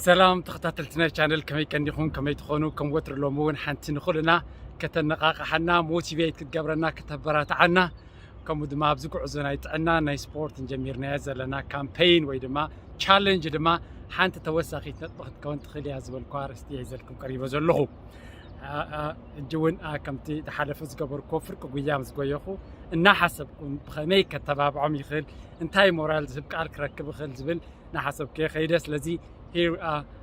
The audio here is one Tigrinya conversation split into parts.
ሰላም ተኸታተልቲ ናይ ቻነል፣ ከመይ ቀኒኹም? ከመይ ትኾኑ? ከም ወትሩ ሎሚ እውን ሓንቲ ንኹልና ከተነቓቕሓና፣ ሞቲቬት ክትገብረና፣ ከተበራትዓና፣ ከምኡ ድማ ኣብዚ ጉዕዞ ናይ ጥዕና ናይ ስፖርት ጀሚርናዮ ዘለና ካምፔይን ወይ ድማ ቻለንጅ ድማ ሓንቲ ተወሳኺት ነጥቢ ክትከውን ትኽእል እያ ዝበልኩ ኣርእስቲ እየ ሒዘልኩም ቀሪበ ዘለኹ። ሕጂ እውን ከምቲ ዝሓለፈ ዝገበርኩ ፍርቂ ጉያ ምስ ጎየኹ እናሓሰብኩ ብኸመይ ከተባብዖም ይኽእል፣ እንታይ ሞራል ዝህብ ቃል ክረክብ ይኽእል ዝብል እናሓሰብኩ እየ ከይደ። ስለዚ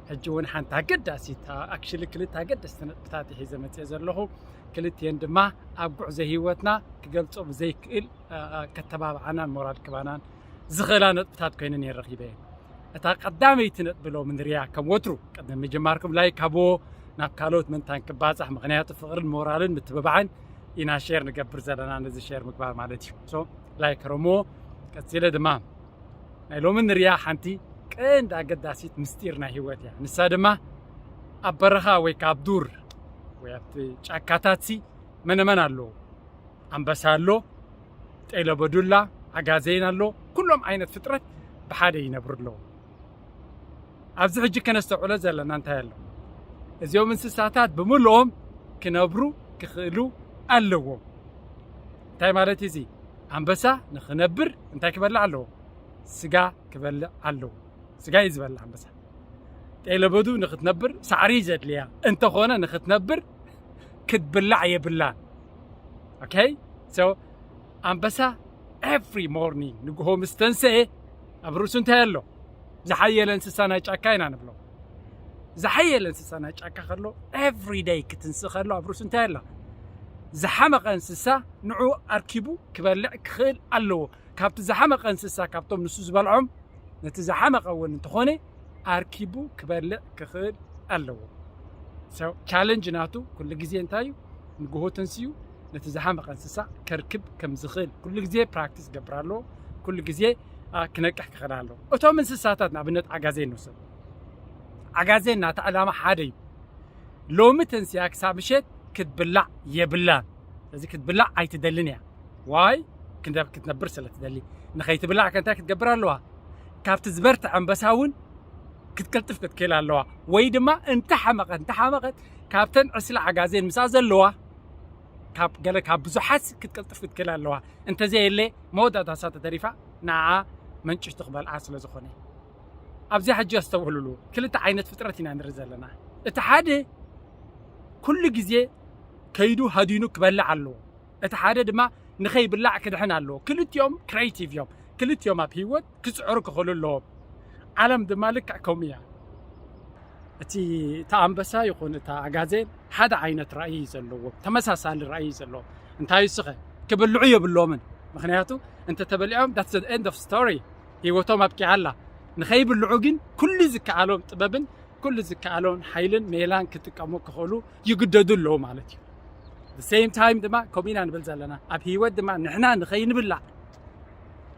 ሕጂ እውን ሓንቲ ኣገዳሲት፣ ኣክሽሊ ክልተ ኣገደስቲ ነጥብታት ሒዘ መፅእ ዘለኹ። ክልቲኤን ድማ ኣብ ጉዕዞ ህይወትና ክገልፆ ብዘይክእል ከተባብዓናን ሞራል ክባናን ዝኽእላ ነጥብታት ኮይነን እየ ረኺበ። እታ ቀዳመይቲ ነጥቢ ሎሚ ንሪያ። ከም ወትሩ ቅድሚ ምጅማርኩም ላይክ ሃብዎ፣ ናብ ካልኦት ምእንታን ክባፃሕ። ምኽንያቱ ፍቕርን ሞራልን ምትብባዕን ኢና ሼር ንገብር ዘለና፣ ነዚ ሼር ምግባር ማለት እዩ። ሶ ላይክ ረምዎ። ቀፂለ ድማ ናይ ሎሚ ንሪያ ሓንቲ ቀንዲ ኣገዳሲት ምስጢር ናይ ህይወት እያ። ንሳ ድማ ኣብ በረኻ ወይ ካብ ዱር ወይ ኣብቲ ጫካታት ሲ መነመን ኣለዉ? ኣንበሳ ኣሎ፣ ጤለበዱላ፣ ዓጋዜን ኣሎ። ኩሎም ዓይነት ፍጥረት ብሓደ ይነብሩ ኣለዉ። ኣብዚ ሕጂ ከነስተውዕሎ ዘለና እንታይ ኣሎ? እዚኦም እንስሳታት ብምልኦም ክነብሩ ክኽእሉ ኣለዎም። እንታይ ማለት እዩ እዚ? ኣንበሳ ንኽነብር እንታይ ክበልዕ ኣለዎ? ስጋ ክበልዕ ኣለዎ። ስጋ እዩ ዝበልዕ ኣንበሳ። ጤለበዱ ንኽትነብር ሳዕሪ እዩ ዘድልያ። እንተኾነ ንኽትነብር ክትብላዕ የብላን። ኦኬ? ሶ ኣንበሳ ኤቭሪ ሞርኒንግ ንግሆ ምስ ተንስኤ ኣብ ርእሱ እንታይ ኣሎ? ዝሓየለ እንስሳ ናይ ጫካ ኢና ንብሎ። ዝሓየለ እንስሳ ናይ ጫካ ከሎ ኤቭሪ ደይ ክትንስእ ከሎ ኣብ ርእሱ እንታይ ኣሎ? ዝሓመቐ እንስሳ ንዑ ኣርኪቡ ክበልዕ ክኽእል ኣለዎ። ካብቲ ዝሓመቐ እንስሳ ካብቶም ንሱ ዝበልዖም ነቲ ዝሓመቐ እውን እንተኾነ ኣርኪቡ ክበልዕ ክኽእል ኣለዎ። ቻለንጅ ናቱ ኩሉ ግዜ እንታይ እዩ? ንግሆ ተንስዩ ነቲ ዝሓመቐ እንስሳ ከርክብ ከም ዝኽእል ኩሉ ግዜ ፕራክቲስ ገብር ኣለዎ። ኩሉ ግዜ ክነቅሕ ክኽእል ኣለዎ። እቶም እንስሳታት ንኣብነት ዓጋዜን ንውሰድ። ዓጋዜን ናታ ዕላማ ሓደ እዩ። ሎሚ ተንስያ ክሳብ ምሸት ክትብላዕ የብላን። ስለዚ ክትብላዕ ኣይትደልን እያ። ዋይ? ክትነብር ስለ ትደሊ። ንኸይትብላዕ ከ እንታይ ክትገብር ኣለዋ? ካብቲ ዝበርትዐ ኣንበሳ እውን ክትቅልጥፍ ክትክእል ኣለዋ። ወይ ድማ እንተሓመቐት እንተሓመቐት ካብተን ዕስለ ዓጋዜን ምስኣ ዘለዋ ካብ ገለ ካብ ብዙሓት ክትቅልጥፍ ክትክእል ኣለዋ። እንተዘየለ መወዳእታ እሳ ተተሪፋ ንዓ መንጭቱ ክበልዓ ስለ ዝኾነ። ኣብዚኣ ሕጂ ኣስተውዕሉሉ። ክልተ ዓይነት ፍጥረት ኢና ንርኢ ዘለና። እቲ ሓደ ኩሉ ግዜ ከይዱ ሃዲኑ ክበልዕ ኣለዎ። እቲ ሓደ ድማ ንኸይብላዕ ክድሕን ኣለዎ። ክልቲኦም ክሬቲቭ እዮም። ክልቲኦም ኣብ ህይወት ክፅዕሩ ክኽእሉ ኣለዎም። ዓለም ድማ ልክዕ ከምኡ እያ። እቲ እታ ኣንበሳ ይኹን እታ ኣጋዜን ሓደ ዓይነት ራእይ እዩ ዘለዎም፣ ተመሳሳሊ ራእይ እዩ ዘለዎም። እንታይ እሱኸ ክብልዑ የብሎምን። ምክንያቱ እንተተበሊዖም that's the end of story፣ ህይወቶም ኣብቂዓ ኣላ። ንኸይብልዑ ግን ኩሉ ዝከኣሎም ጥበብን ኩሉ ዝከኣሎም ሓይልን ሜላን ክጥቀሙ ክኽእሉ ይግደዱ ኣለዉ ማለት እዩ። ሴም ታይም ድማ ከምኡ ኢና ንብል ዘለና። ኣብ ህይወት ድማ ንሕና ንኸይንብላዕ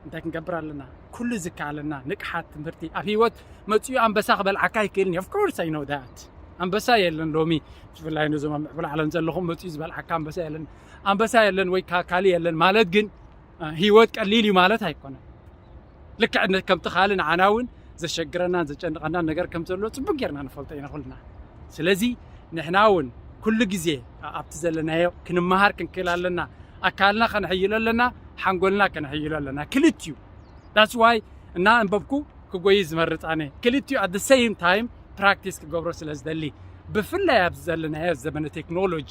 እንታይ ክንገብር ኣለና? ኩሉ ዝከኣለና ንቅሓት ትምህርቲ ኣብ ህይወት መፅኡ ኣንበሳ ክበልዓካ ኣይክእልን እዩ። Of course I know that። ኣንበሳ የለን ሎሚ፣ ብፍላይ ነዞም ኣብ ምዕቡል ዓለም ዘለኹም መፅኡ ዝበልዓካ ኣንበሳ የለን። ኣንበሳ የለን ወይ ካ- ካልእ የለን ማለት ግን እ፣ ህይወት ቀሊል እዩ ማለት ኣይኮነን። ልክዕ ነ- ከምቲ ካልእ ንዓና እውን ዘሸግረናን ዘጨንቐናን ነገር ከም ዘሎ ፅቡቅ ጌርና ንፈልጦ ኢና ኩልና። ስለዚ ንሕና እውን ኩሉ ግዜ ኣ- ኣብቲ ዘለናዮ ክንመሃር ክንክእል ኣለና። ኣካልና ከነሕይሎ ኣለና፣ ሓንጎልና ከነሕይሎ ኣለና። ክልቲኡ that's why እና ኣንበብኩ ክጎይ ዝመርፅ ኣነ። ክልቲኡ at the same time ፕራክቲስ ክገብሮ ስለ ዝደሊ፣ ብፍላይ ኣብዚ ዘለናዮ ዘመነ ቴክኖሎጂ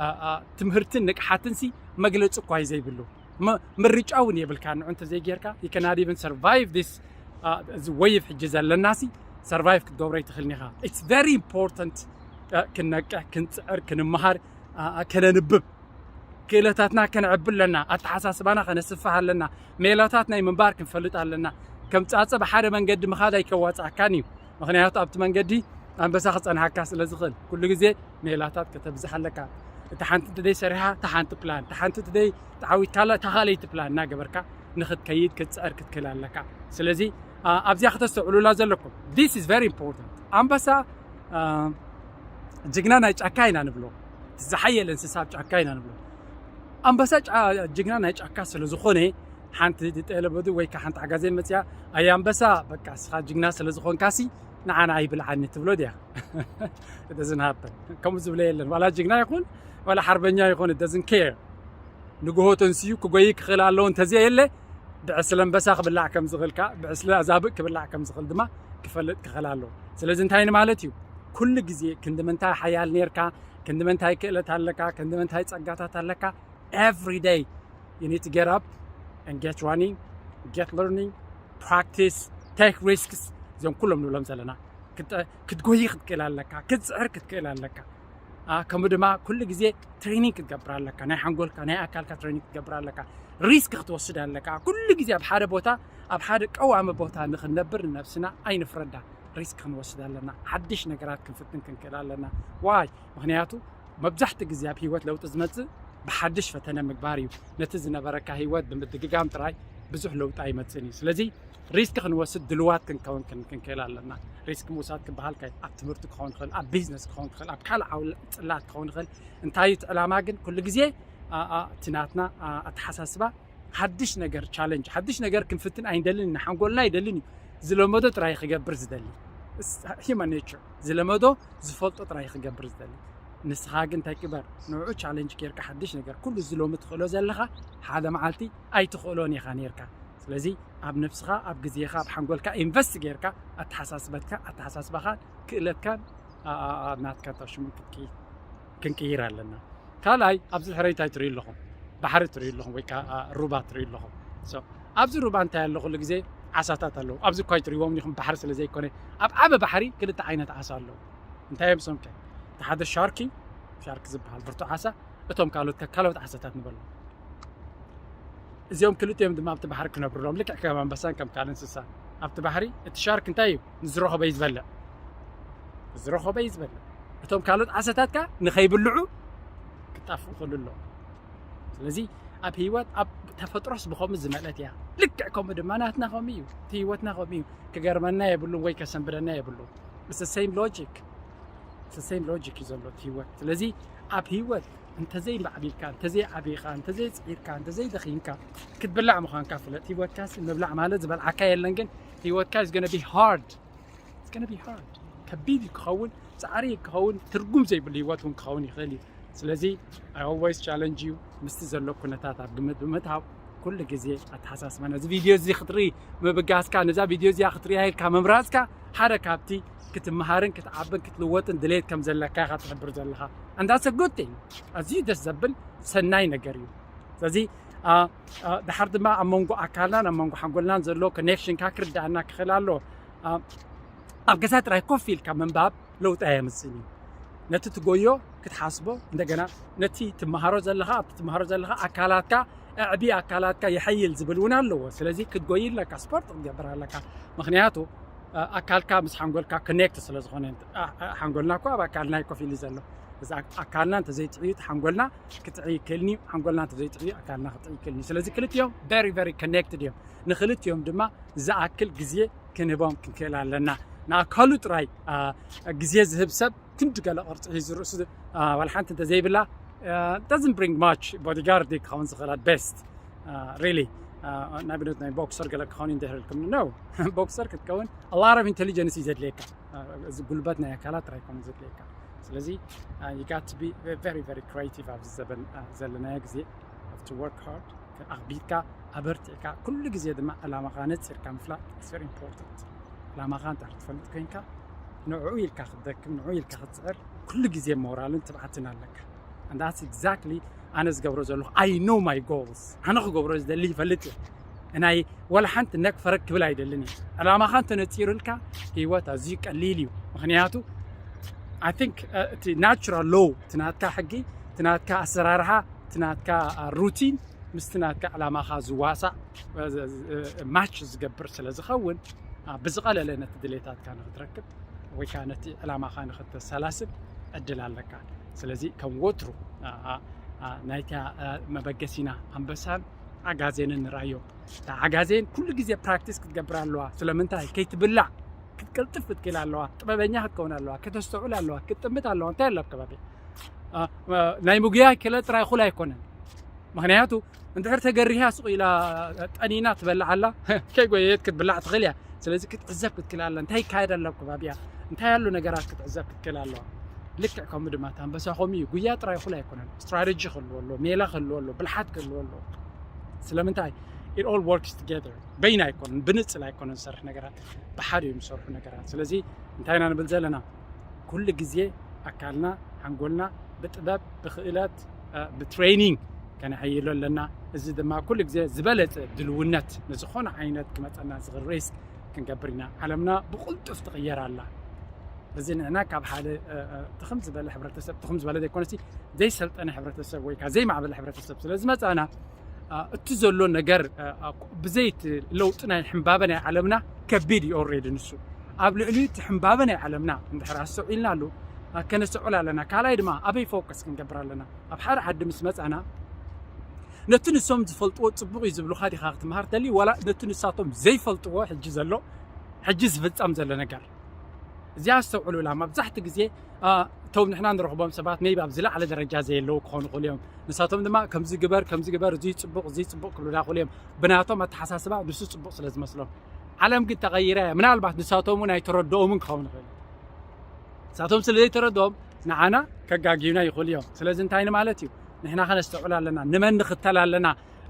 ኣ- ኣ- ትምህርትን ንቅሓትን ሲ መግለፂ እኳ እዩ ዘይብሉ። ም- ምርጫ እውን የብልካ። ንዑ እንተዘይጌርካ you cannot even survive this። እዚ ወይቭ ሕጂ ዘለና ሲ ሰርቫይቭ ክትገብሮ ኣይትኽእልን ኢኻ። It's very important። ክነቅሕ፣ ክንፅዕር፣ ክንመሃር፣ ከነንብብ፣ ክእለታትና ከነዕቢ ኣለና። ኣተሓሳስባና ከነስፍሕ ኣለና። ሜላታት ናይ ምንባር ክንፈልጥ ኣለና። ከም ፃፀ ብሓደ መንገዲ ምኻድ ኣይከዋፅኣካን እዩ። ምኽንያቱ ኣብቲ መንገዲ ኣንበሳ ክፀንሓካ ስለ ዝኽእል ኩሉ ግዜ ሜላታት ከተብዝሕ ኣለካ። እቲ ሓንቲ እንተደይ ሰሪሓ እታ ሓንቲ ፕላን፣ እታ ሓንቲ እንተደይ ተዓዊትካላ እታ ካልኣይቲ ፕላን እናገበርካ ንኽትከይድ ክትፅዕር ክትክእል ኣለካ። ስለዚ ኣ- ኣብዚኣ ክተስተውዕሉላ ዘለኩም። This is very important። ኣንበሳ ኣ፣ ጅግና ናይ ጫካ ኢና ንብሎ። ዝሓየለ እንስሳ ኣብ ጫካ ኢና ንብሎ። ኣንበሳ ጫ- ጅግና ናይ ጫካ ስለ ዝኾነ ሓንቲ ዲጠለበዱ ወይ ከዓ ሓንቲ ዓጋዜን መፅያ ኣይ ኣንበሳ በቃ እስኻ ጅግና ስለ ዝኾንካሲ ንዓና ኣይብልዓኒ ትብሎ ድያ? It doesn't happen። ከምኡ ዝብለ የለን። ዋላ ጅግና ይኹን ዋላ ሓርበኛ ይኹን፣ it doesn't care። ንግሆ ተንስዩ ክጎይ ክኽእል ኣለዎ እንተዘየለ፣ ብዕስለ ኣንበሳ ክብላዕ ከም ዝኽእልካ፣ ብዕስለ ኣዛብእ ክብላዕ ከም ዝኽእል ድማ ክፈልጥ ክኽእል ኣለዎ። ስለዚ እንታይ ንማለት እዩ? ኩሉ ግዜ ክንዲ ምንታይ ሓያል ኔርካ፣ ክንዲ ምንታይ ክእለት ኣለካ፣ ክንዲ ምንታይ ጸጋታት ኣለካ፣ every day you need to get up and get running, get learning, practice, take risks። እዚኦም ኩሎም ንብሎም ዘለና። ክተ- ክትጎይ ክትክእል ኣለካ፣ ክትፅዕር ክትክእል ኣለካ። ከምኡ ድማ ኩሉ ግዜ ትሬኒንግ ክትገብር ኣለካ። ናይ ሓንጎልካ ናይ ኣካልካ ትሬኒንግ ክትገብር ኣለካ። ሪስክ ክትወስድ ኣለካ። ኩሉ ግዜ ኣብ ሓደ ቦታ፣ ኣብ ሓደ ቀዋሚ ቦታ ንክንነብር ንነብስና ኣይንፍረዳ። ሪስክ ክንወስድ ኣለና። ሓድሽ ነገራት ክንፍትን ክንክእል ኣለና። ዋይ? ምክንያቱ መብዛሕትኡ ግዜ ኣብ ህይወት ለውጢ ዝመፅእ ብሓድሽ ፈተነ ምግባር እዩ። ነቲ ዝነበረካ ህይወት ብምድግጋም ጥራይ ብዙሕ ለውጢ ኣይመፅእን እዩ። ስለዚ ሪስክ ክንወስድ ድልዋት ክንከውን ክን- ክንክእል ኣለና። ሪስክ ምውሳድ ክበሃል ከ ኣብ ትምህርቲ ክኸውን ክኽእል፣ ኣብ ቢዝነስ ክኸውን ክኽእል፣ ኣብ ካልእ ዓውል ፅላት ክኸውን ይኽእል። እንታይ እዩ እቲ ዕላማ ግን? ኩሉ ግዜ ኣ- ኣ- እቲ ናትና ኣ- ኣተሓሳስባ ሓድሽ ነገር ቻለንጅ፣ ሓድሽ ነገር ክንፍትን ኣይንደልን ኢና። ሓንጎልና ኣይደልን እዩ። ዝለመዶ ጥራይ ክገብር ዝደሊ። Human nature። ዝለመዶ ዝፈልጦ ጥራይ ክገብር ዝደሊ። ንስኻ ግን እንታይ ግበር? ንዑ ቻለንጅ ጌርካ ሓድሽ ነገር ኩሉ ዝሎሚ ትኽእሎ ዘለኻ ሓደ መዓልቲ ኣይትኽእሎን ኢኻ ኔርካ። ስለዚ ኣብ ነብስኻ፣ ኣብ ግዜኻ፣ ኣብ ሓንጎልካ ኢንቨስት ጌርካ ኣተሓሳስበትካ ኣተሓሳስባኻን ክእለትካን ኣ- ኣ- ኣ- ናትካ ታሽሙን ክትክይ ክንቅይር ኣለና። ካልኣይ ኣብዚ ድሕረይ እንታይ ትርእዩ ኣለኹም? ባሕሪ ትርእዩ ኣለኹም ወይ ከዓ ሩባ ትርእዩ ኣለኹም። So ኣብዚ ሩባ እንታይ ኣሎ? ኩሉ ግዜ ዓሳታት ኣለዉ። ኣብዚ እኳ ኣይትርእይዎም ኢኹም ባሕሪ ስለ ዘይኮነ። ኣብ ዓበ ባሕሪ ክልተ ዓይነት ዓሳ ኣለዉ። እንታይ እዮም እሶም ከ? እቲ ሓደ ሻርኪ፣ ሻርክ ዝበሃል ብርቱዕ ዓሳ፣ እቶም ካልኦት ከ ካልኦት ዓሳታት ንበሎም። እዚኦም ክልቲኦም ድማ ኣብቲ ባሕሪ ክነብሩ ኣለዎም፣ ልክዕ ከም ኣንበሳን ከም ካልእ እንስሳ። ኣብቲ ባሕሪ እቲ ሻርክ እንታይ እዩ? ንዝረኸበ እዩ ዝበልዕ። ንዝረኸበ እዩ ዝበልዕ። እቶም ካልኦት ዓሳታት ከ ንኸይብልዑ ክጣፍኡ ክእሉ ኣለዎም። ስለዚ ኣብ ህይወት ኣብ ተፈጥሮስ ብኸምኡ ዝመልአት እያ። ልክዕ ከምኡ ድማ ናትና ከምኡ እዩ። እቲ ህይወትና ከምኡ እዩ። ክገርመና የብሉን ወይ ከሰንብደና የብሉን። It's the same logic። It's the same logic እዩ ዘሎ እቲ ህይወት። ስለዚ ኣብ ህይወት እንተዘይ ማዕቢልካ፣ እንተዘይ ዓቢኻ፣ እንተዘይ ፅዒርካ፣ እንተዘይ ደኺምካ ክትብላዕ ምዃንካ ፍለጥ። ህይወትካ ምብላዕ ማለት ዝበልዓካ የለን፣ ግን ህይወትካ is gonna be hard። It's gonna be hard። ከቢድ እዩ ክኸውን፣ ፃዕሪ እዩ ክኸውን፣ ትርጉም ዘይብሉ ህይወት እውን ክኸውን ይኽእል እዩ። ስለዚ I always challenge you ምስቲ ዘሎ ኩነታት ኣብ ግምት ብምእታው ኩሉ ግዜ ኣተሓሳስባ ነዚ ቪድዮ እዚ ክትርኢ ምብጋስካ፣ ነዛ ቪድዮ እዚኣ ክትርእያ ኢልካ ምምራፅካ ሓደ ካብቲ ክትመሃርን ክትዓብን ክትልወጥን ድሌት ከም ዘለካ ኢኻ ትሕብር ዘለኻ። And that's a good thing። ኣዝዩ ደስ ዘብል ሰናይ ነገር እዩ። ስለዚ ኣ- ኣ- ድሓር ድማ ኣብ መንጎ ኣካልናን ኣብ መንጎ ሓንጎልናን ዘሎ ኮኔክሽንካ ክርዳኣና ክኽእል ኣለዎ። ኣ- ኣብ ገዛ ጥራይ ኮፍ ኢልካ ምንባብ ለውጢ ኣየምፅእን እዩ። ነቲ ትጎዮ ክትሓስቦ፣ እንደገና ነቲ ትመሃሮ ዘለኻ ኣብቲ ትመሃሮ ዘለኻ ኣካላትካ፣ ኣዕቢ ኣካላትካ ይሐይል ዝብል እውን ኣለዎ። ስለዚ ክትጎይ ኣለካ፣ ስፖርት ክትገብር ኣለካ። ምክንያቱ ኣ- ኣካልካ ምስ ሓንጎልካ ኮኔክት ስለ ዝኾነ። ኣ- ኣ- ሓንጎልና እኮ ኣብ ኣካልና እዩ ኮፍ ኢሉ ዘሎ። እዚ ኣክ- ኣካልና እንተዘይጥዕዩ እቲ ሓንጎልና ክጥዕይ ይክእልኒ፣ ሓንጎልና እንተዘይጥዕዩ ኣካልና ክጥዕይ ይክእልኒ። ስለዚ ክልቲኦም very very connected እዮም። ንክልቲኦም ድማ ዝኣክል ግዜ ክንህቦም ክንክእል ኣለና። ንኣካሉ ጥራይ ኣ፣ ግዜ ዝህብ ሰብ ክንዲ ገለ ቅርፂ ሒዙ ርእሱ ኣ፣ ዋላ ሓንቲ እንተዘይብላ ኣ፣ doesn't bring much። ቦዲጋርድ ክኸውን ዝኽእል at best። ሪሊ ንኣብነት ናይ ቦክሰር ገለ ክኸውን እንድሕር ኢልኩም ነው። ቦክሰር ክትከውን a lot of intelligence እዩ ዘድልየካ። ኣ፣ እዚ ጉልበት ናይ ኣካላት ጥራይ ክኸውን ዘድልየካ። ስለዚ you got to be very very creative ኣብዚ ዘበን ኣ፣ ዘለናዮ ግዜ። Have to work hard። ኣኽቢድካ ኣበርቲዕካ ኩሉ ግዜ ድማ ዕላማኻ ነፂርካ ምፍላጥ is very important። ዕላማኻ እንድሕር ትፈልጥ ኮይንካ ንዕኡ ኢልካ ክትደክም፣ ንዕኡ ኢልካ ክትፅዕር ኩሉ ግዜ ሞራልን ትብዓትን ኣለካ። And that's exactly ኣነ ዝገብሮ ዘለኹ። I know my goals። ኣነ ክገብሮ ዝደሊ ይፈልጥ እየ። ናይ ወላ ሓንቲ ነክ ፈረክ ክብል ኣይደልን እየ። ዕላማኻ እንተነፂሩልካ ህይወት ኣዝዩ ቀሊል እዩ። ምክንያቱ I think እ፣ እቲ ናቹራል ሎው፣ እቲ ናትካ ሕጊ፣ እቲ ናትካ ኣሰራርሓ፣ እቲ ናትካ ሩቲን ምስቲ ናትካ ዕላማኻ ዝዋሳእ ማች ዝገብር ስለ ዝኸውን ኣ፣ ብዝቐለለ ነቲ ድሌታትካ ንክትረክብ ወይ ከዓ ነቲ ዕላማኻ ንክተሰላስል ዕድል ኣለካ። ስለዚ ከም ወትሩ ኣ፣ ኣ፣ ኣ፣ ናይታ ኣ፣ መበገሲና ኣንበሳን ዓጋዜንን ንርኣዮም። እታ ዓጋዜን ኩሉ ግዜ ፕራክቲስ ክትገብር ኣለዋ። ስለምንታይ? ከይትብላዕ ክትቀልጥፍ ክትክእል ኣለዋ። ጥበበኛ ክትከውን ኣለዋ። ከተስተውዕል ኣለዋ። ክትጥምት ኣለዋ። እንታይ ኣሎ ኣብ ከባቢ? ኣ፣ ኣ፣ ናይ ምጉያይ ክእለት ጥራይ እኹል ኣይኮነን። ምክንያቱ እንድሕር ተገሪሃ ስቕ ኢላ ጠኒና ትበልዕ ኣላ፣ ከይጎየየት ክትብላዕ ትኽእል እያ። ስለዚ ክትዕዘብ ክትክእል ኣለ። እንታይ ይካየድ ኣሎ ኣብ ከባቢያ፣ እንታይ ያሉ ነገራት ክትዕዘብ ክትክእል ኣለዋ። ልክዕ ከምኡ ድማ እቲ ኣንበሳ ከምኡ እዩ። ጉያ ጥራይ ኩሉ ኣይኮነን። ስትራተጂ ክህልዎ ኣሎ፣ ሜላ ክህልዎ ኣሎ፣ ብልሓት ክህልዎ ኣሎ። ስለምንታይ? It all works together። በይና ኣይኮነን፣ ብንጽል ኣይኮነን ዝሰርሕ ነገራት፣ ብሓደ እዮም ዝሰርሑ ነገራት። ስለዚ እንታይ ኢና ንብል ዘለና? ኩሉ ግዜ ኣካልና፣ ሓንጎልና ብጥበብ፣ ብክእለት፣ ብትሬኒንግ ከነሐይሎ ኣለና። እዚ ድማ ኩሉ ግዜ ዝበለጸ ድልውነት ንዝኾነ ዓይነት ክመጸና ዝኽእል ሪስክ ክንገብር ኢና። ዓለምና ብቕልጡፍ ትቕየር ኣላ። እዚ ንሕና ካብ ሓደ ትኽም ዝበለ ሕብረተሰብ፣ ትኽም ዝበለ ዘይኮነሲ ዘይሰልጠነ ሕብረተሰብ ወይ ከዓ ዘይማዕበለ ሕብረተሰብ ስለ ዝመጻና፣ እቲ ዘሎ ነገር ብዘይቲ ለውጢ ናይ ሕምባበ ናይ ዓለምና ከቢድ እዩ። ኦሬዲ ንሱ ኣብ ልዕሊ እቲ ሕምባበ ናይ ዓለምና እንድሕር ኣስተውዒልናሉ፣ ከነስተውዕል ኣለና። ካልኣይ ድማ ኣበይ ፎከስ ክንገብር ኣለና? ኣብ ሓደ ዓዲ ምስ መጻና ነቲ ንሶም ዝፈልጥዎ ጽቡቕ እዩ ዝብሉኻ ዲኻ ክትምሃር ተሊ፣ ዋላ ነቲ ንሳቶም ዘይፈልጥዎ ሕጂ ዘሎ፣ ሕጂ ዝፍጸም ዘሎ ነገር? እዚኣ ኣስተውዕሉላ። መብዛሕቲ ግዜ እቶም ንሕና ንረኽቦም ሰባት ሜይቢ ኣብ ዝለዓለ ደረጃ ዘየለዉ ክኾኑ ይኽእሉ እዮም። ንሳቶም ድማ ከምዚ ግበር ከምዚ ግበር፣ እዚ ጽቡቕ እዚ ጽቡቕ ክብሉና ይኽእሉ እዮም። ብናቶም ኣተሓሳስባ ንሱ ጽቡቕ ስለ ዝመስሎም። ዓለም ግን ተቐይራ እያ። ምናልባት ንሳቶም እውን ኣይተረድኦምን ክኸውን ይኽእል። ንሳቶም ስለ ዘይተረድኦም ንዓና ከጋግዩና ይኽእሉ እዮም። ስለዚ እንታይ ንማለት እዩ? ንሕና ከነስተውዕል ኣለና። ንመን ንኽተል ኣለና?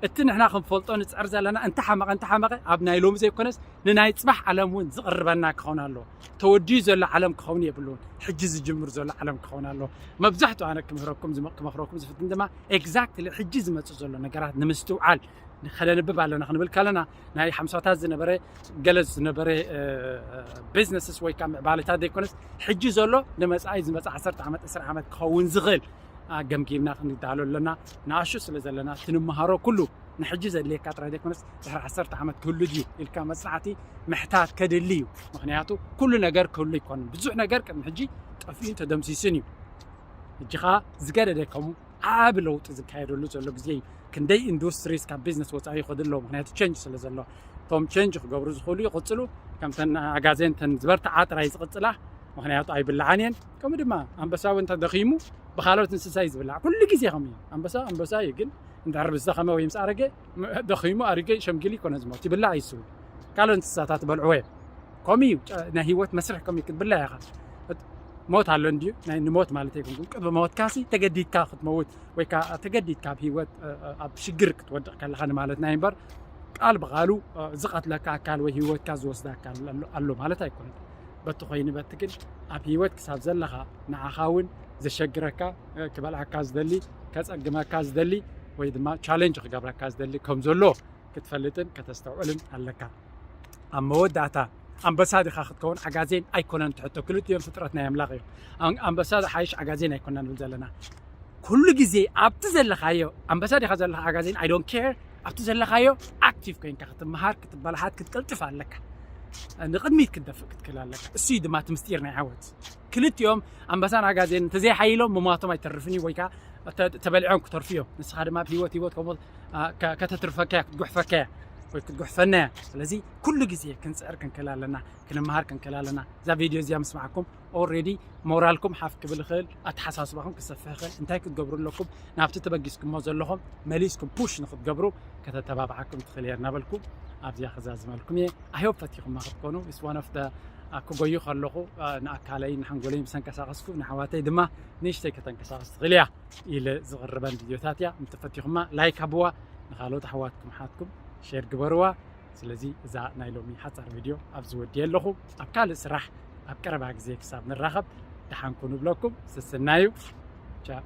እቲ ንሕና ክንፈልጦ ንጽዕር ዘለና እንተሓመቐ እንተሓመቐ ኣብ ናይ ሎሚ ዘይኮነስ ንናይ ጽባሕ ዓለም እውን ዝቕርበና ክኸውን ኣለዎ። ተወዲኡ ዘሎ ዓለም ክኸውን የብሉን። ሕጂ ዝጅምር ዘሎ ዓለም ክኸውን ኣለዎ። መብዛሕትኡ ኣነ ክምህረኩም ዝመ- ክመኽረኩም ዝፍትን ድማ ኤግዛክትሊ ሕጂ ዝመጽእ ዘሎ ነገራት ንምስትውዓል ንኸነንብብ ኣለና ክንብል ከለና ናይ ሓምሳታት ዝነበረ ገለ ዝነበረ ቢዝነስስ ወይ ከዓ ምዕባለታት ዘይኮነስ ሕጂ ዘሎ ንመጻኢ ዝመጽእ ዓሰርተ ዓመት ዕስራ ዓመት ክኸውን ዝኽእል ገምጊምና ክንዳሎ ኣለና። ንኣሹ ስለ ዘለና እቲ ንምሃሮ ኩሉ ንሕጂ ዘድልየካ ጥራይ ዘይኮነስ ድሕሪ ዓሰርተ ዓመት ክህሉ ድዩ ኢልካ መጽናዕቲ ምሕታት ከድሊ እዩ። ምክንያቱ ኩሉ ነገር ክህሉ ኣይኮነን። ብዙሕ ነገር ቅድሚ ሕጂ ጠፊኡን ተደምሲስን እዩ። ሕጂ ኸዓ ዝገደደ ከምኡ ዓቢ ለውጢ ዝካየደሉ ዘሎ ግዜ እዩ። ክንደይ ኢንዱስትሪስ ካብ ቢዝነስ ወፃኢ ይኸዱ ኣለዉ፣ ምክንያቱ ቸንጅ ስለ ዘሎ። እቶም ቸንጅ ክገብሩ ዝኽእሉ ይቕፅሉ። ከምተን ኣጋዜን ተን ዝበርትዓ ጥራይ ዝቕፅላ፣ ምክንያቱ ኣይብልዓን እየን። ከምኡ ድማ ኣንበሳ እውን እንተደኺሙ ብካልኦት እንስሳ እዩ ዝብላዕ። ኩሉ ግዜ ከምኡ እዩ። ኣንበሳ ኣንበሳ እዩ፣ ግን እንድሕር ምስ ደኸመ ወይ ምስ ኣረገ፣ ደኺሙ ኣሪገ ሸምጊሉ ይኮነ ዝሞት፣ ይብላዕ እዩ እሱ። ካልኦት እንስሳታት በልዕዎ እዮም። ከምኡ እዩ። ጨ- ናይ ህይወት መስርሕ ከምኡ እዩ። ክትብላዕ ኢኻ። እት- ሞት ኣሎ እንድዩ፣ ናይ ንሞት ማለት ኣይኮንኩን። ቅድሚ ሞትካሲ ተገዲድካ ክትመውት ወይ ከዓ ተገዲድካ ኣብ ህይወት እ፣ እ፣ ኣብ ሽግር ክትወድቕ ከለኻ ንማለት ናይ እምበር፣ ቃል ብቓሉ እ፣ ዝቐትለካ ኣካል ወይ ህይወትካ ዝወስድ ኣካል ኣሎ- ኣሎ ማለት ኣይኮነን። በቲ ኮይኑ በቲ ግን ኣብ ህይወት ክሳብ ዘለኻ ንዓኻ እውን ዘሸግረካ እ፣ ክበልዓካ ዝደሊ፣ ከጸግመካ ዝደሊ ወይ ድማ ቻሌንጅ ክገብረካ ዝደሊ ከም ዘሎ ክትፈልጥን ከተስተውዕልን ኣለካ። ኣብ መወዳእታ ኣንበሳ ዲኻ ክትከውን ዓጋዜን ኣይኮነን ትሕቶ፣ ክልቲኦም ፍጥረት ናይ ኣምላኽ እዮም። ኣን- ኣንበሳ ዝሓይሽ ዓጋዜን ኣይኮና ንብል ዘለና። ኩሉ ግዜ ኣብቲ ዘለኻዮ ኣንበሳ ዲኻ ዘለኻ ዓጋዜን፣ I don't care፣ ኣብቲ ዘለኻዮ ኣክቲቭ ኮይንካ ክትመሃር፣ ክትበላሓት፣ ክትቅልጥፍ ኣለካ። ንቕድሚት ክትደፍእ ክትክእል ኣለካ። እሱ እዩ ድማ እቲ ምስጢር ናይ ዓወት። ክልቲኦም ኣንበሳን ኣጋዜን እንተዘይሓይሎም ምሟቶም ኣይተርፍን እዩ፣ ወይ ከዓ ተ- ተበሊዖም ክተርፉ እዮም። ንስኻ ድማ ኣብ ህይወት ህይወት ከምኡ ኣ፣ ከ- ከተትርፈካ እያ፣ ክትጉሕፈካ እያ ወይ ክትጉሕፈና እያ። ስለዚ ኩሉ ግዜ ክንጽዕር ክንክእል ኣለና፣ ክንመሃር ክንክእል ኣለና። እዛ ቪድዮ እዚኣ ምስማዕኩም ኦልሬዲ ሞራልኩም ሓፍ ክብል ይኽእል፣ ኣተሓሳስባኹም ክሰፍሕ ይኽእል። እንታይ ክትገብሩ ኣለኩም? ናብቲ ተበጊስኩሞ ዘለኹም መሊስኩም ፑሽ ንክትገብሩ ከተተባብዓኩም ትኽእል እየ እናበልኩ ኣብዚኣ ክዛዝመልኩም እየ። ኣይ ሆፕ ፈቲኹማ ክትኮኑ። It's one of the ክጎዩ ከለኹ ንኣካለይ ንሓንጎለይ ምስ ኣንቀሳቐስኩ ንኣሕዋተይ ድማ ንእሽተይ ከተንቀሳቐስ ትኽእል እያ ኢለ ዝቕርበን ቪድዮታት እያ። እንተፈቲኹማ ላይክ ሃብዋ፣ ንኻልኦት ኣሕዋትኩም ሓትኩም ሼር ግበርዋ። ስለዚ እዛ ናይ ሎሚ ሓጻር ቪድዮ ኣብዚ ወዲየ ኣለኹ። ኣብ ካልእ ስራሕ ኣብ ቀረባ ግዜ ክሳብ ንራኸብ ደሓን ኩኑ እብለኩም። ስስናዩ። ቻው።